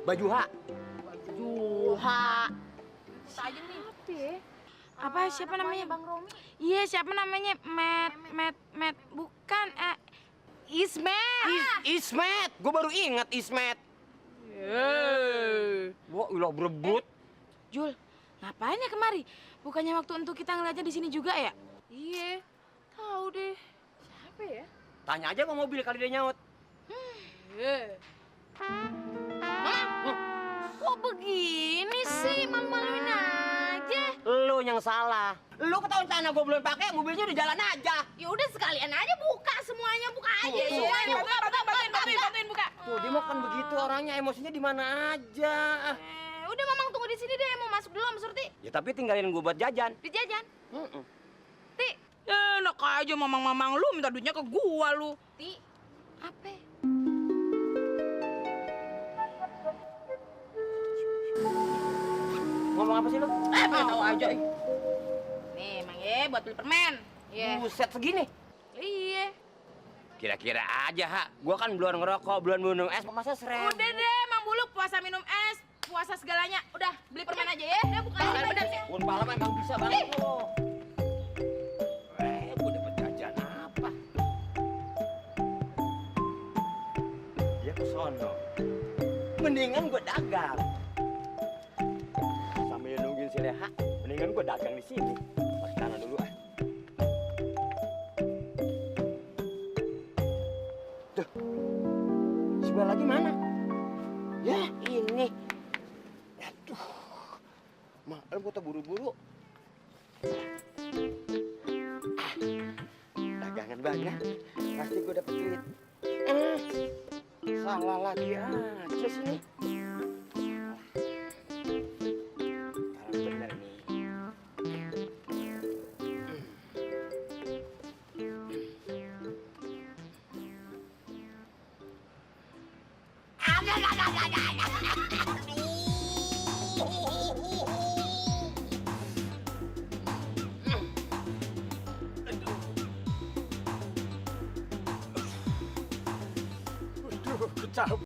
Baju H. Juha. Aja nih. Apa siapa namanya? Bang Romi. Iya, siapa namanya? Matt. Bukan, Ismet. Ismet. Gue baru ingat Ismet. Wah, ilah berebut. Jul, ngapain ya kemari? Bukannya waktu untuk kita ngeliatnya di sini juga ya? Iya. Tahu deh. Siapa ya? Tanya aja sama mobil kali dia nyaut. Kok begini sih? Malu-maluin aja. Lu yang salah. Lu ketahuan celana gue belum pakai, mobilnya udah jalan aja. Ya udah sekalian aja buka semuanya, buka aja. Tuh, Semuanya tuh. bantuin buka. Tuh, dia makan begitu orangnya, emosinya di mana aja. Udah Mamang tunggu di sini deh, mau masuk dulu sama Surti. Ya tapi tinggalin gue buat jajan. Dijajan. Ti, Enak aja mamang-mamang lu minta duitnya ke gua lu. Ti. Apa? Ngomong apa sih lu? Pengen tahu aja. Nih, Mang buat beli permen. Iya. Buset segini. Iya. Kira-kira aja, Ha. Gua kan belum ngerokok, belum minum es, masa serem. Udah deh, Mang Buluk puasa minum es, puasa segalanya. Udah, beli permen aja ya. Udah buka aja. Bener sih. Pun pala emang bisa banget lo. Gua dapet jajan apa? Dia ke sono. Mendingan gua dagang. Sambil nungguin si Leha, mendingan gua dagang di sini. Pakai tanah dulu ah. Tuh. Sebelah lagi mana? Ya, ini. Aduh. Maklum gua buru-buru. Dagangan banyak, pasti gue dapet duit. Salah lagi aja sih. Kalau bener nih. Aduh, kecap.